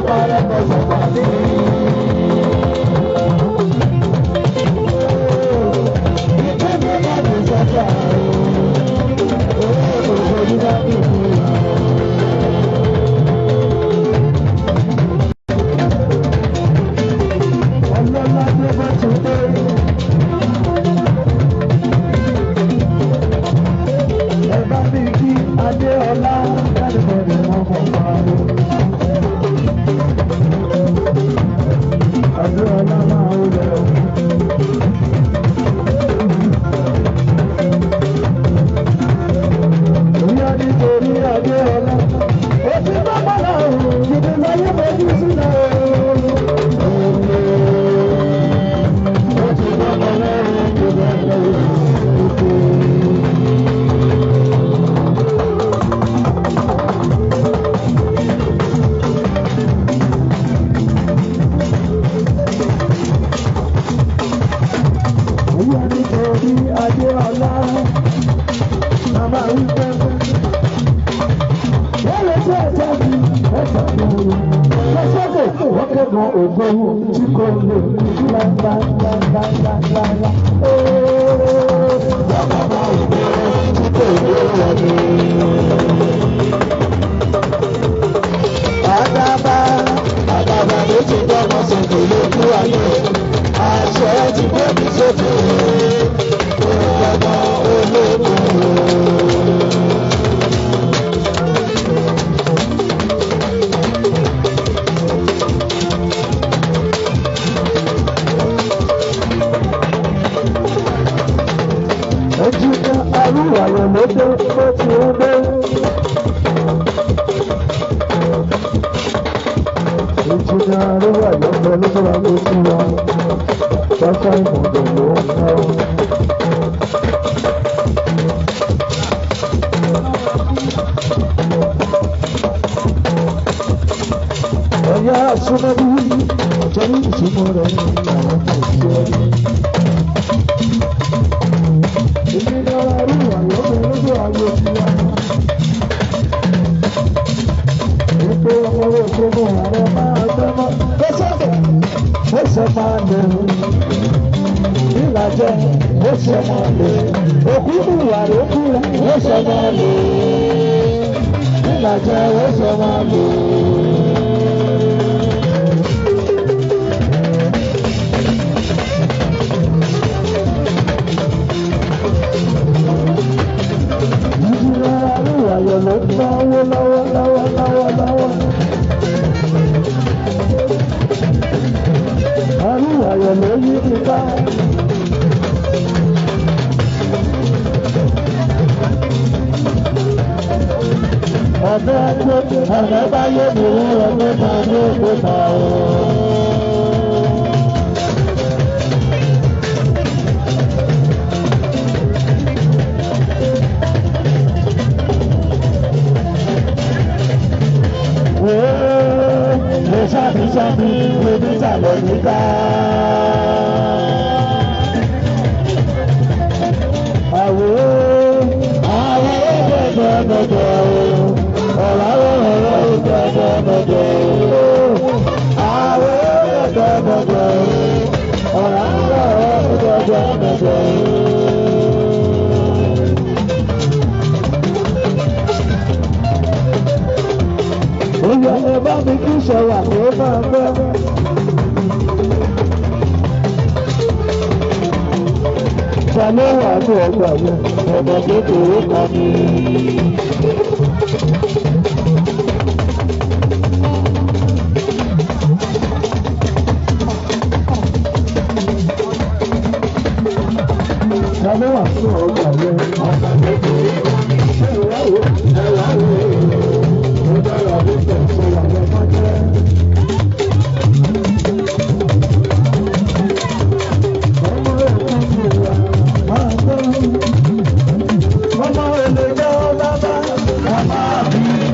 parẹ́ kọsẹ̀ pàdé. Ìgbẹ́ mi bá mi sọ́jà o, òṣèlú bá mi kú. Ọlọ́ládé bá ti dé. Ẹ bá mi kí Adéọlá kálífọ̀nì wọn kọ̀ pariwo. Adéọlá máa ń lọ. Ìyá nítorí Adéọlá. Ó ti bá bàlá òun, jìnnà láyé mojú sílẹ̀ o. Ó ti bá bàlá òun, jìnnà láyé mojú sílẹ̀. Ìyá nítorí Adéọlá, màmá wí pẹ́pẹ́. Wọ́n lè ṣe ẹ̀jẹ̀ mi, ẹ̀jẹ̀ mi. Lọ́sọ̀kè, wọ́n kẹ́gàn ògo tí kò lè kú láńláńláńláńlá. Wọ́n kẹ́gàn ògo tí kò lè wọlé. Àdàbà, àdàbà ló ti dọ́gbọ́n sókè lójú ayé. Àṣẹ ti gbé mi sókè. Ìjọba ológun. Ojú ní arúwàyọ̀ ló dé bó ti ń dé. Ojú ní arúwàyọ̀ ń bẹ lójú wa ló ti wá. Ṣọ́ṣọ́ ìmọ̀dọ̀ ló ń ná. Ẹ̀yà súnmọ́bí torí ìsúnmọ́ rẹ̀ ní àwọn kò sí ẹni. Èmi ní arúwàyọ̀ ń bẹ lójú ayé ti wá. Ètò ọmọ òṣèlú ààrẹ máa gbẹ́mọ́. Lọ́sọ̀kẹ̀ ó ṣe máa lè ìlàjẹ ó ṣe máa lè òkú ìwà ló kú ó ṣe máa lè ìlàjẹ ó ṣe máa lè. Ìjìnlẹ̀ àríwáyọ̀ ló ń náwó lọ́wọ́ lọ́wọ́ lọ́wọ́ lọ́wọ́. Àríwáyọ̀ ló yí mi ká. Ọ̀dọ́ ẹgbẹ́ ọ̀rẹ́ bá yé mi rí ọdún kan ní òkúta o. Mo sábì sábì mo ní sàlẹ̀ níta. Àwọ̀ àwọ̀ gbẹ̀gbẹ̀ o, ọ̀rọ̀ ọ̀rọ̀ gbẹ̀gbẹ̀ o. Àwọ̀ gbẹ̀gbẹ̀ o, ọ̀rọ̀ ọ̀rọ̀ gbẹ̀gbẹ̀ o. Oyè ẹ bá mi kí sọ̀rọ̀ àpò máa fẹ́. Ta ló wà ní ọgbà yẹn? Ọmọ kékeré kan ní. Ta ló wà ní ọgbà yẹn? Ọmọ kékeré kan ní. Ṣé ìwà wo? Ẹwà wo? Ó dára púpọ̀ sọ̀rọ̀ àwọn ọmọdé. Ọmọ ẹ̀kọ́ mi wà máa gbọ́. Ọmọ olè jẹ́ bàbá, bàbá mi.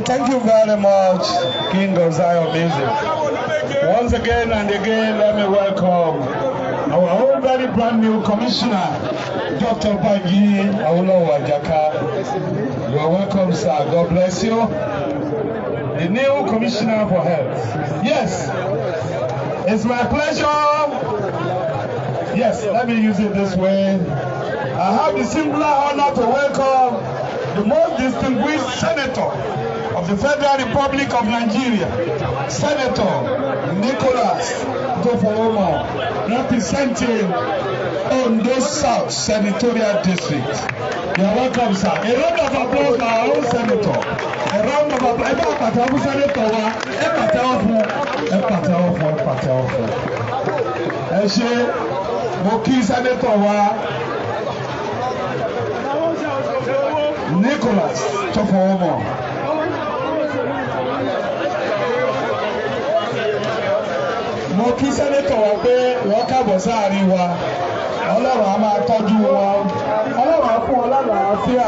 Thank you very much, King of Zion Music. Once again and again, let me welcome our own very brand new commissioner, Dr. Banji Awolowo Ajaka. You are welcome, sir. God bless you. The new commissioner for health. Yes, it's my pleasure. Yes, let me use it this way. I have the singular honor to welcome the most distinguished senator of the Federal Republic of Nigeria, Senator Nicholas Tofowomo, representing Ondo South Senatorial District. You are welcome, sir. A round of applause for our own senator. A round of applause. Ẹ bá pàtẹ́wọ́ fún senator wa. Ẹ pàtẹ́wọ́ fún. Ẹ pàtẹ́wọ́ fún. Ẹ pàtẹ́wọ́ fún. Ẹ ṣé, mo kí senator wa Nicholas Tofowomo. Mo kí sẹ́nétọ̀ wa pé wọ́n káàbọ̀ sáàrin wa. Ọlọ́run á máa tọ́jú wọn. Ọlọ́run á fún wọn lálàáfíà.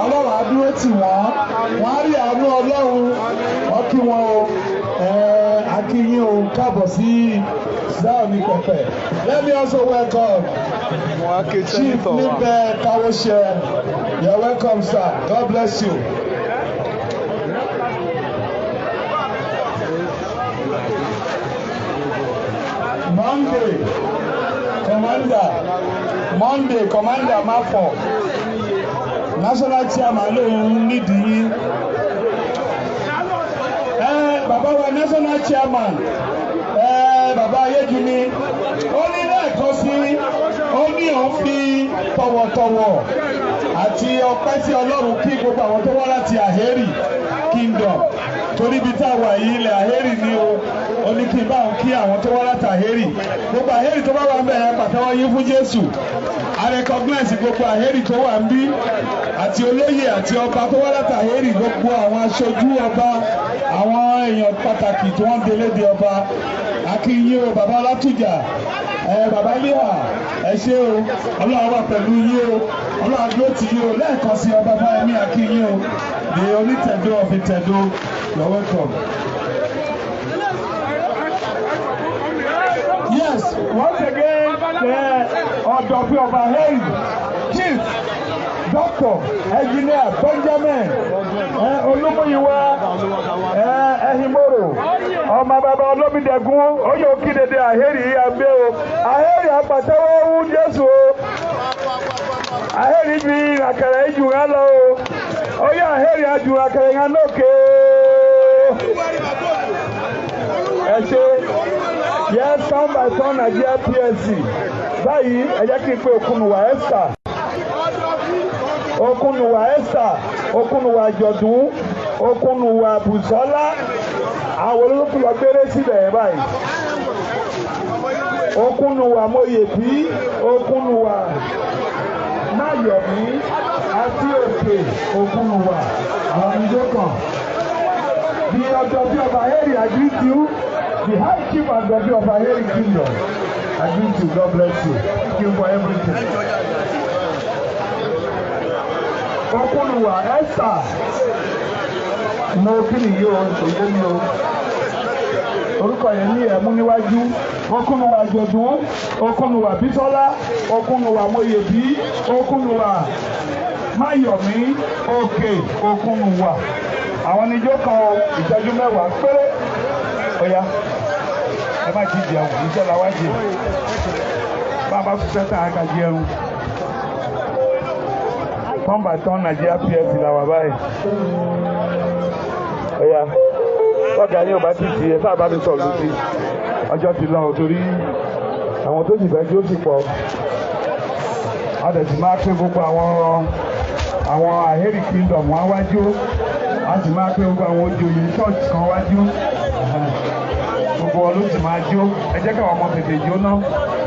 Ọlọ́run á dúró tì wọ́n. Wọ́n á rí àánú Ọlọ́run. Wọ́n kí wọn o. A kí yín o, káàbọ̀ sí Zion ní pẹ̀pẹ̀. Let me also welcome Chief Níbẹ̀ Káwọ́ṣẹ́. You're welcome, sir. God bless you. Monday, Commander, Monday, Commander Mafo, National Chairman lóhun nídìí yín. Bàbá wa National Chairman, bàbá Ayéjúmi, ó ní lẹ́ẹ̀kan sí, ó ní òun fi tọ̀wọ̀tọ̀wọ̀ àti ọpẹ́ sí Ọlọ́run kí gbogbo àwọn tó wá láti Aheri Kingdom, torí ibi tá a wà yìí ilẹ̀ Aheri ni o. Ó ní kí n bá òun kí àwọn tó wá láti Aheri, gbogbo Aheri tó bá wà ń bẹ̀ yẹn, pàtẹ́wọ́ yín fún Jésù. A recognize gbogbo Aheri tó wà ń bí, àti olóyè àti ọba tó wá láti Aheri, gbogbo àwọn aṣojú ọba, àwọn èèyàn pàtàkì tí wọ́n délé de ọba. A kí yín o, bàbá Ọlátújà, bàbá Líhà, ẹ ṣé o. Ọlọ́run wà pẹ̀lú yín o, Ọlọ́run dúró tì yín o. Lẹ́ẹ̀kan sí, ọba Fáyẹmí, a kí yín o, the Onítẹ̀dó of Ìtẹ̀dó, you're welcome. Yes, once again, the Ọ̀dọ̀fin of Aheri, Chief Doctor Engineer Benjamin Olúmúyìwá Ehimoro, ọmọ bàbá Olómìdẹ̀gún, oyè òkìdèdè Aheri àgbẹ̀ o. Aheri àpàtẹ́wọ́ wú Jésù o. Aheri fi àkàrà ìjù rán lọ o. Oyè Aheri àjù àkàrà ìhàn lókè o. Ẹ ṣe. Yes, turn by turn Nigeria PLC. Báyìí, ẹ jẹ́ kí n pe Okunuwa Esther. Okunuwa Esther, Okunuwa Àjọ̀dún, Okunuwa Bùsọ́lá. Àwọn olókùn lọ gbére síbẹ̀ yẹn báyìí. Okunuwa Moyèbí, Okunuwa Máyọ̀mí àti Òkè Okunuwa. Àwọn ìjọ kan. The Ọ̀dọ̀fin of Aheri, I greet you. The High Chief Ọ̀dọ̀fin of Aheri Kingdom, I greet you. God bless you. Thank you for everything. Okunuwa Esther. Mo kí ni yìí o, òye mi o. Orúkọ yẹn ní ẹ̀mú níwájú. Okunuwa Àjọ̀dún, Okunuwa Bísọ́lá, Okunuwa Moyèbí, Okunuwa Máyọ̀mí, Òkè Okunuwa. Àwọn níjó kan, ìṣẹ́jú 10 péré. Ọ̀ya, ẹ má ti jẹun, iṣẹ́ la wá jẹ. Bá a bá ṣiṣẹ́ tán, a kà jẹun. Turn by turn Nigeria PLC la wà báyìí. Ọ̀ya, ọ̀gá yín ò bá ti di ẹ sáà bá mi sọ̀rọ̀ lójú. Ọjọ́ ti lọ, torí àwọn tó sì fẹ́ kí ó sì pọ̀. A dẹ̀ sì máa pín gbogbo àwọn Aheri Kingdom wọn wájú. A sì máa pín gbogbo àwọn ojoyè church kan wájú. Gbogbo wọn ló sì máa jó. Ẹ jẹ́ káwọn ọmọ tètè jó ná.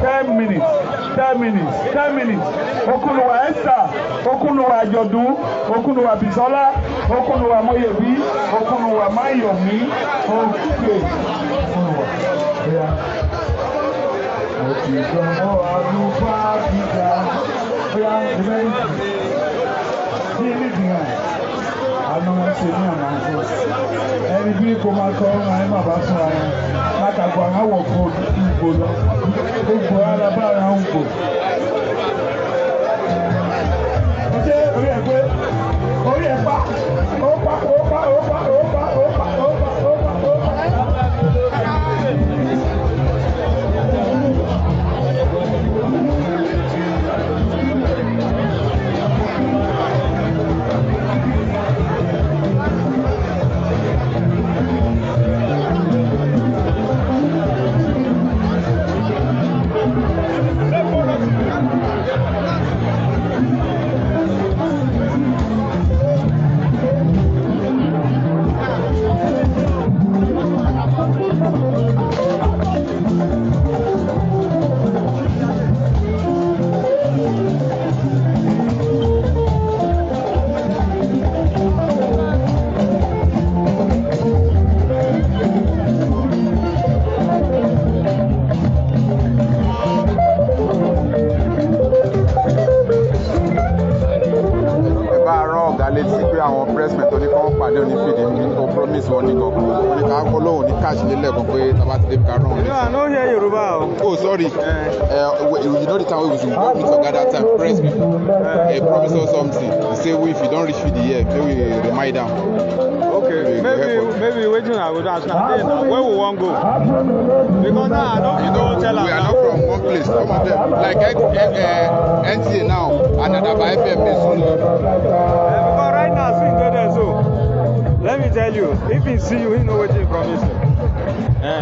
10 minutes, 10 minutes, 10 minutes. Okunuwa Esther, Okunuwa Àjọ̀dún, Okunuwa Bísọ́lá, Okunuwa Moyèbí, Okunuwa Máyọ̀mí, Òkè Okunuwa. Òkìjọba àlùfáà gíga. Bóyá ìbẹ́ ní ilé ìdìyàn. Àná wọn ṣe ní àmàǹkó. Ẹni bí kò máa kọ́ ọ́n ayé bàbá fún ara. Látàgbọ́ àwọn àwọ̀ kò gbò lọ. Gbogbo ara bá ara ń gbò. Ṣé orí ẹ̀ pé orí ẹ̀ pa? Ó pa, ó pa, ó pa, ó pa, ó pa, ó pa, ó pa, ó pa. ní kankan. Ó ní ká kọ́ lóhùn ní cash lélẹ̀ kan pé tá a bá ti débi ká rán òun You know, I létí. no hear Yoruba o. Oh, sorry. You know the time wey we go meet oga that time, press people. Promise us something. He say we if you don reach for the year, make we remind am. Okay, We go maybe help us. maybe wetin I go do as na dey now, where we wan go? Because now I no You fit know, go tell am we are now. not from one place. Some of them, like NTA now and Adaba FM dey soon. Because right now, see him dey there so. Let me tell you, if he see you, he know wetin he promise you.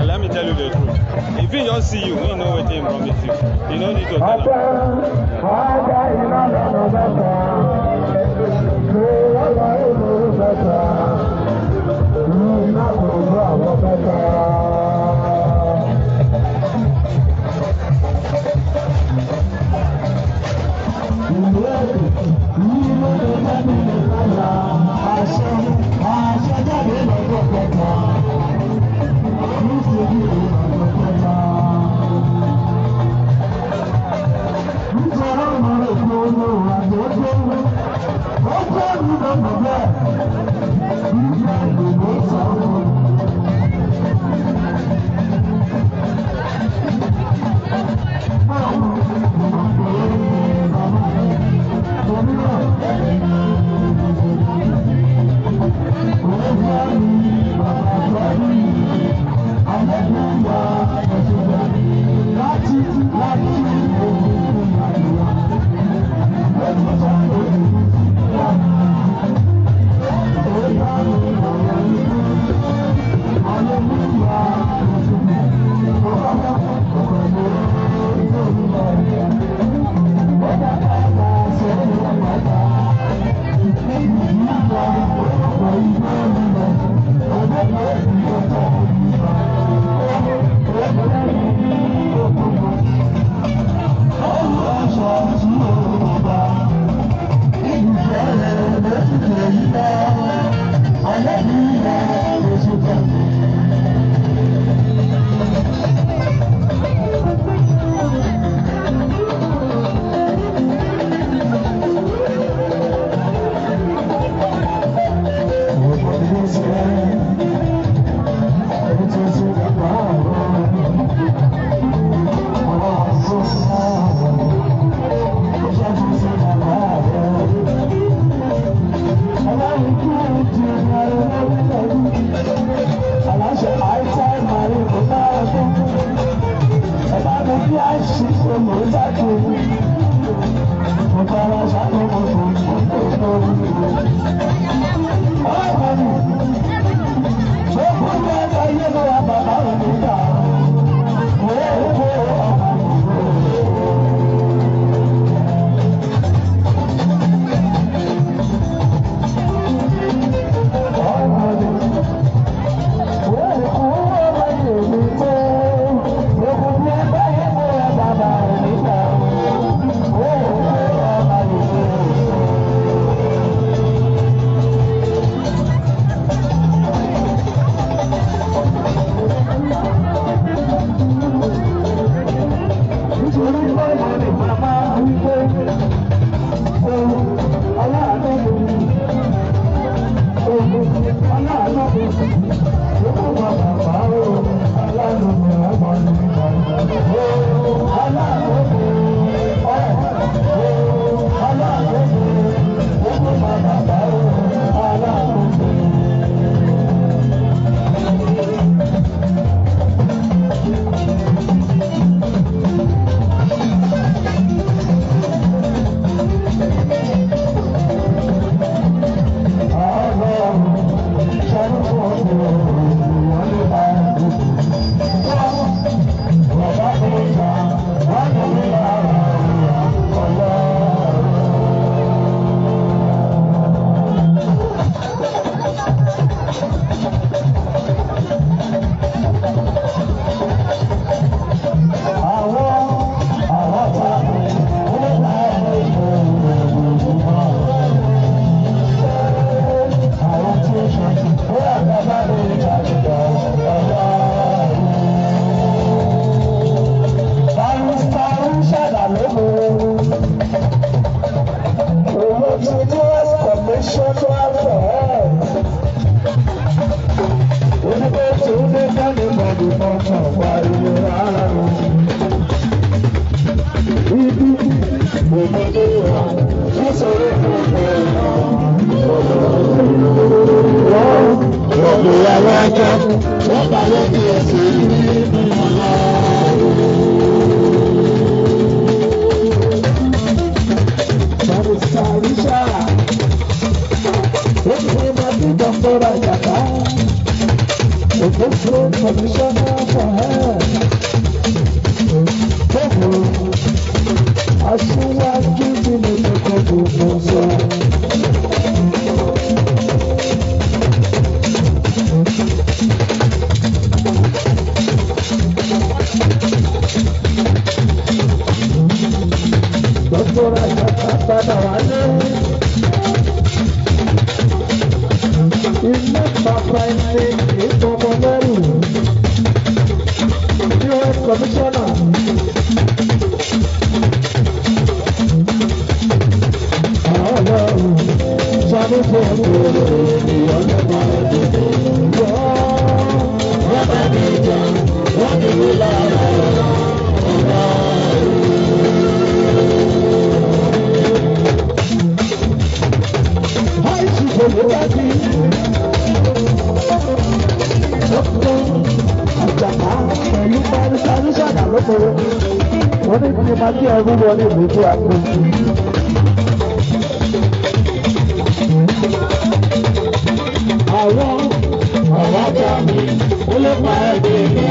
Let me tell you the truth. If he just see you, he know wetin he promise you. You no need to tell am. Wọ́n bá yẹ kí ẹ sì rí mi lọ. Barrister Richard, ó ní Màdí Dr. Àjàká, Òfófó Commissioner for Health. Tóbù, aṣíwájú tí mo ti kọ́ gbogbo sọ. Dr. Àjàká padà wálé. Ilé bàbá ẹni ìtọ́mọ lẹ́rù. US Commissioner. Ọlọ́run ṣàlùfẹ́ ènìyàn lẹ́gbàá ẹ̀dẹ̀dẹ̀. Wọ́n bá mi jà, wọ́n ní wí lára ọ̀rọ̀. Àjàká pẹ̀lú Barrister Richard Alókòwò. Wọ́n ní kí n máa kí ẹrú wọlé lójú àpò. Àwọn ọ̀rọ̀ ajá mi, ó lè pa ẹ̀dẹ̀ mi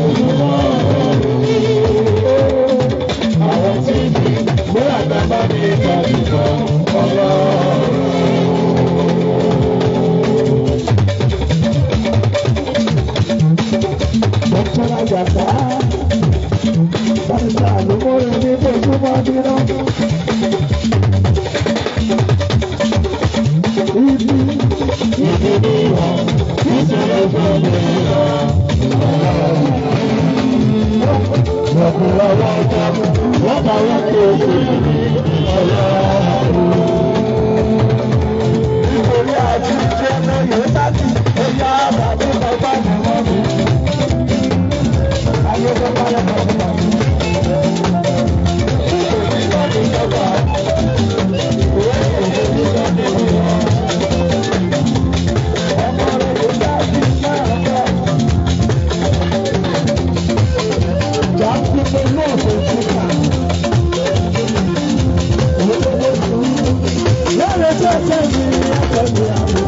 ojúmọ́. Àwọn tí mi múra bàbá mi tàbí kan ọlọ́run. Dr. Àjàká, Barrister Alókòwò ní ojúmọ́ bínú. Ibi ibi ni wọ́n nítorí fún mi lọ. Lọ́kùnrin ọwọ́ ọjọ́ wọ́n bá wọ́n kí o sì ní ọlọ́run. Nítorí àti jẹ́ lóye sáàtì, ẹ̀yà àbàdé bàbá mi wọ́n mi. Ayé tó bá yẹ kọ́ fún mi. Nítorí láti jọba, ìwé ìwé nígbà nínú wọn. Ọmọ rẹ̀ ló bá ti máa bọ̀. Jáde náà kò sí kà. Lọ́rẹ̀ tó tẹ̀ mí, ẹ̀tẹ̀ mi àmì.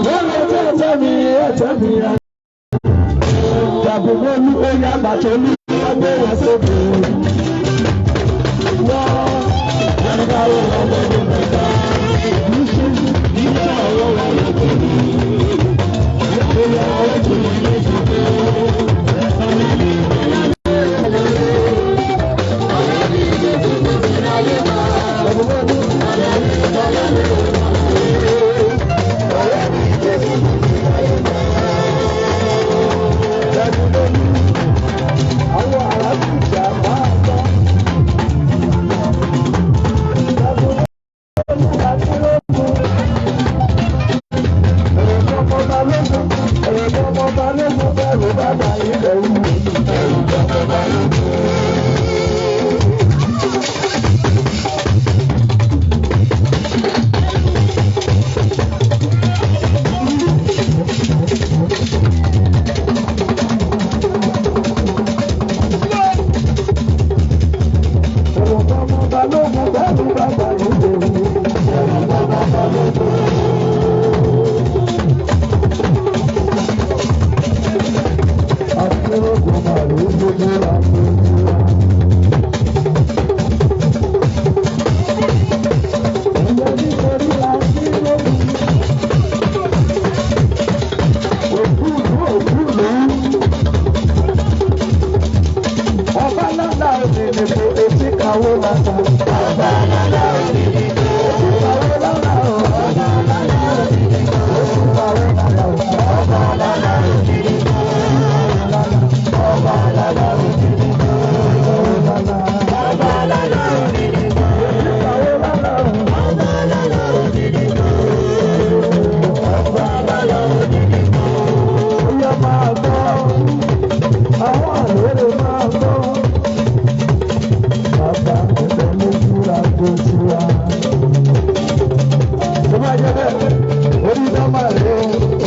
Lọ́rẹ̀ tó tẹ̀ mí, ẹ̀tẹ̀ mi àmì. Tàbí wọ́n ní ó yá bàtọ́ ní ọgbẹ́ wọn sókè. Wọ́n ẹ̀ka ọmọ ọdún mẹ́ta. Níṣẹ́ nígbà ọ̀rọ̀ wọn ló kù ní. Ìyá ọ̀rọ̀ mi ló ti dé. Àwọn ará ìjà máa gbọ́. Ọba lọ́la òní nìbò etí kàwé lọ́la. Ọba lọ́la òní nìbò etí kàwé lọ́la. Ọba lọ́la òní nìbò etí kàwé lọ́la. Ọba lọ́la òní nìbò ọba lọ́la òní nìbò ọba lọ́la òní nìbò etí kàwé lọ́la. Ọba lọ́la òní nìbò ọba lọ́la òní nìbò. Ó yẹ máa gbọ́ àwọn àlèrè máa gbọ́. Bàbá ẹ̀fẹ̀ ló kúra tó tura. Tó bá jẹ́ bẹ́ẹ̀, orí nọ́mbà rẹ̀ o.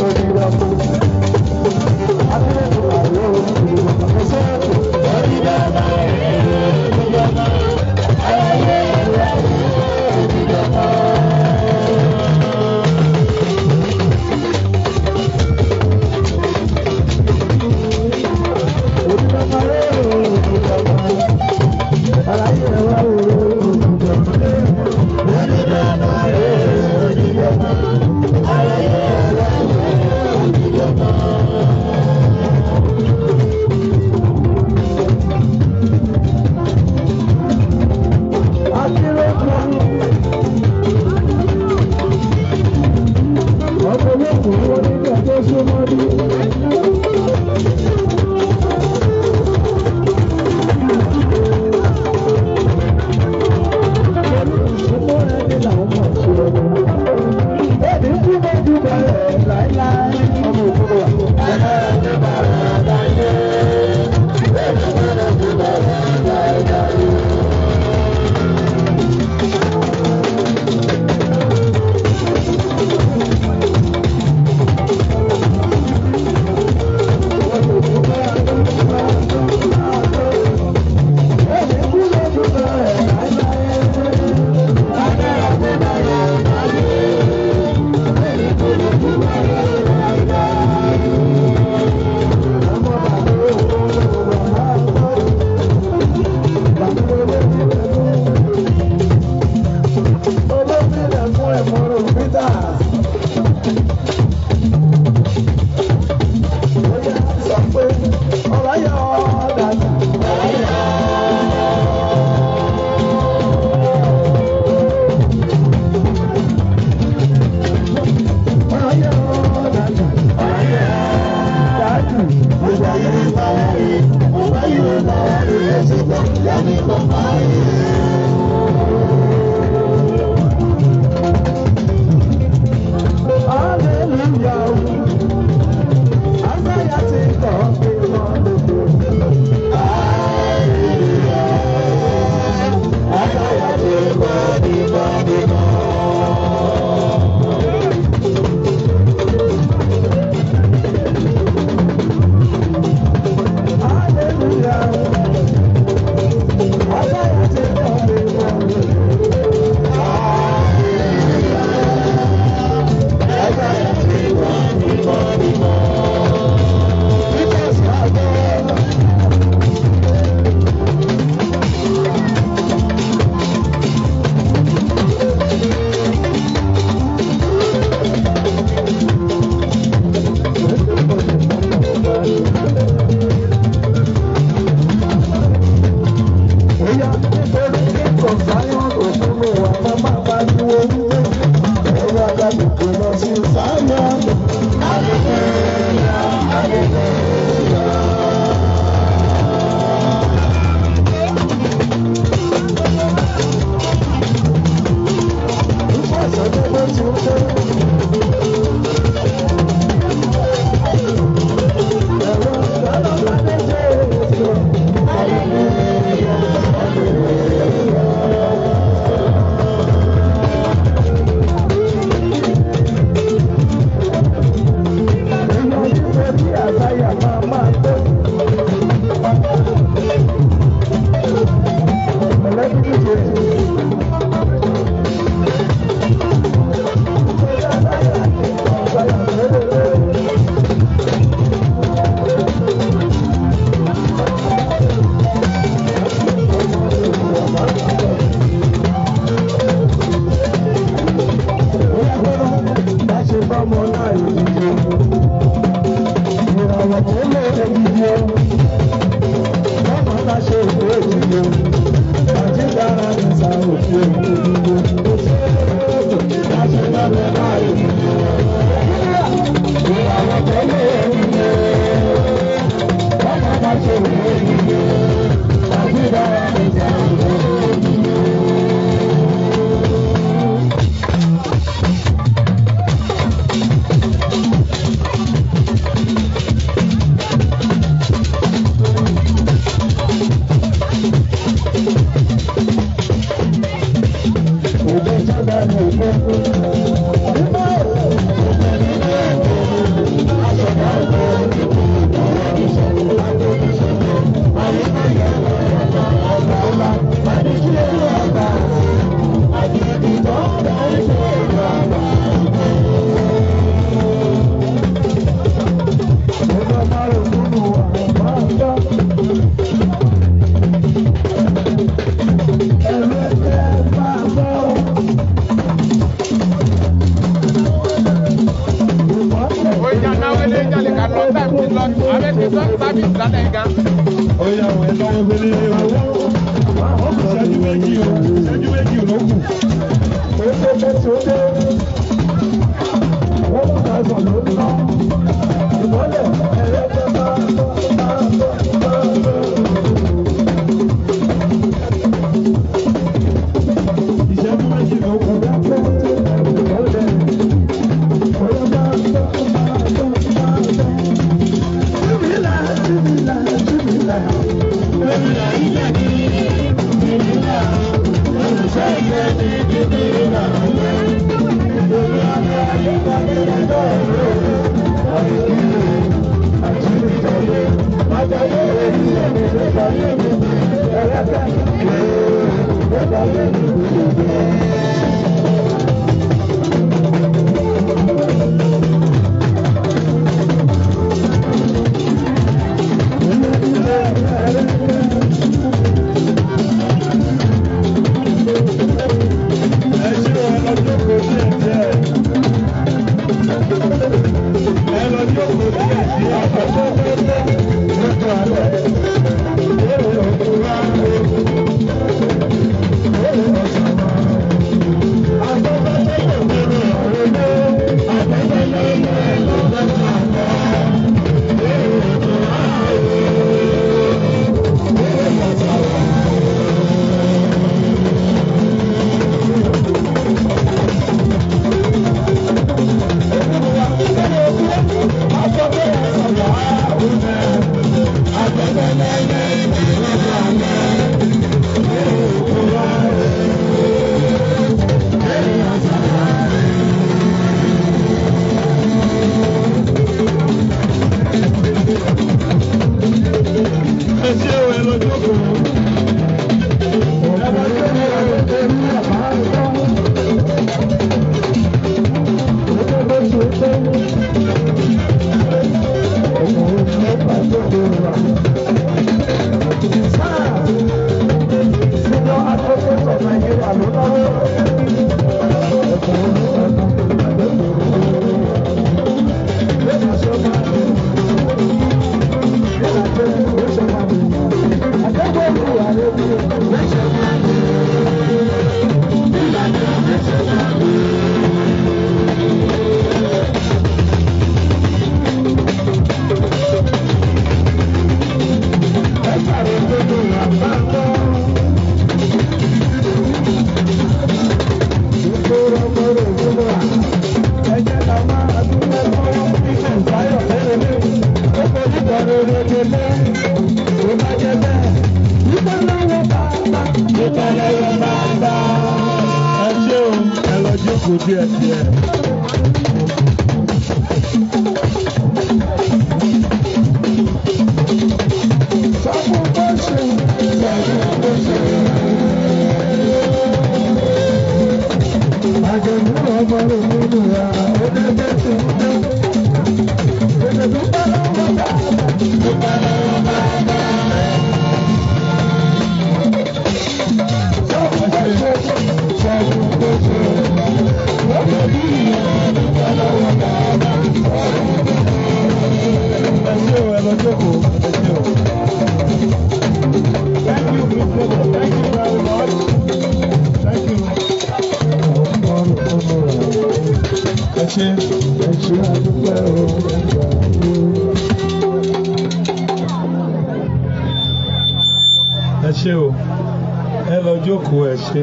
Dúpẹ́ lọ́wọ́ bàbá. Ẹ ṣé o, ẹ lọ jókòó díẹ̀ díẹ̀. Sọ fún bó ṣe, sọ fún bó ṣe. Àjọ̀dún ọmọ òmìnira, ó dé tó ń dé. Tètè dúpẹ́ lọ́wọ́ bàbá, dúpẹ́ lọ́wọ́ bàbá. Sọ fún bó ṣe, sọ fún bó ṣe. Lọ́dọ̀ bí ìyá, dúpẹ́ lọ́wọ́ bàbá. Ẹ ṣé o, ẹ lọ jókòó, ẹ ṣé o. Thank you, Mr. Thank you very much. Thank you. Ọmọ òmìnira. Ẹ ṣé. Ẹ ṣé àdúpẹ́ o, ẹgbàá o. Ẹ ṣé o. Ẹ lọ jókòó, ẹ ṣé.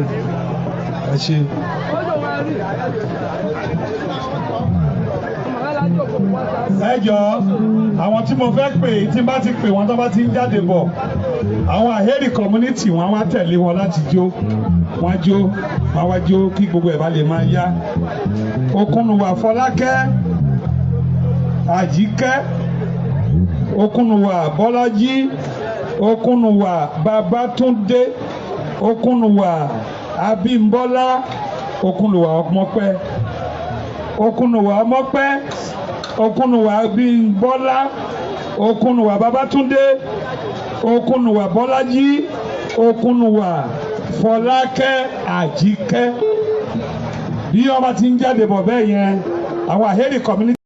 Ẹ ṣé. Ẹ jọ̀ọ́, àwọn tí mo fẹ́ pè, tí n bá ti pè wọ́n, tó bá ti ń jáde bọ̀, àwọn Aheri community, wọn wá tẹ̀lé wọn láti jó. Wọ́n jó, wọ́n wá jó kí gbogbo ẹ̀ bá lè máa yá. Okunuwa Fọlákẹ́ Àjíkẹ́, Okunuwa Bọ́lájí, Okunuwa Babátúndé, Okunuwa Abímbọ́lá, Okunuwa Ọmọpẹ́, Okunuwa Ọmọpẹ́, Okunuwa Abímbọ́lá, Okunuwa Babátúndé, Okunuwa Bọ́lájí, Okunuwa Fọlákẹ́ Àjíkẹ́. Bí wọ́n bá ti ń jáde bọ̀ bẹ́ẹ̀ yẹn, àwọn Aheri community.